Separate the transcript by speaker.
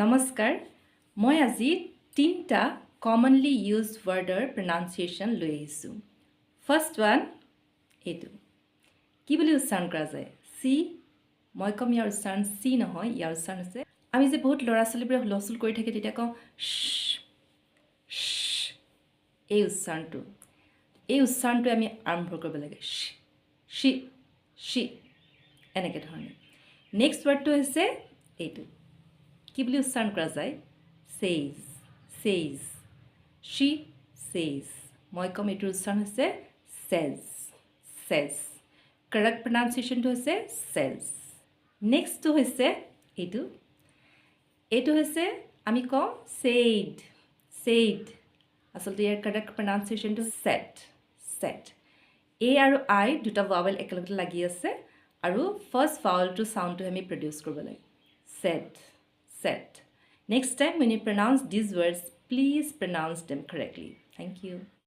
Speaker 1: নমস্কাৰ। মই আজি তিনিটা কমনলি ইউজ ৱৰ্ডৰ প্ৰনাউন্সিয়েশ্যন লৈ আহিছোঁ। ফাৰ্ষ্ট ওৱান এইটো কি বুলি উচ্চাৰণ কৰা যায়? চি। মই ক'ম ইয়াৰ উচ্চাৰণ চি নহয়, ইয়াৰ উচ্চাৰণ হৈছে, আমি যে বহুত ল'ৰা ছোৱালীবোৰে হুলস্থুল কৰি থাকে, তেতিয়া কওঁ শ্ব। এই উচ্চাৰণটোৱে আমি আৰম্ভ কৰিব লাগে, শ্বি, শ্বি, এনেকৈ ধৰণে। নেক্সট ৱৰ্ডটো হৈছে এইটো কি বুলি উচ্চাৰণ কৰা যায়? চেইজ, চেইজ, শ্বি চেইজ। মই ক'ম এইটোৰ উচ্চাৰণ হৈছে চেজ, চেজ। কাৰেক্ট প্ৰনাউন্সিয়েশ্যনটো হৈছে চেজ। নেক্সটটো হৈছে এইটো। এইটো হৈছে আমি কওঁ চেইড, চেইড। আচলতে ইয়াৰ কাৰেক্ট প্ৰনাউন্সিয়েশ্যনটো ছেড, ছেড। এ আৰু আই দুটা ভাৱেল একেলগে লাগি আছে আৰু ফাৰ্ষ্ট ভাৱেলটো চাউণ্ডটো আমি প্ৰডিউচ কৰিব লাগে, said, said. Next time when you pronounce these words, please pronounce them correctly. Thank you.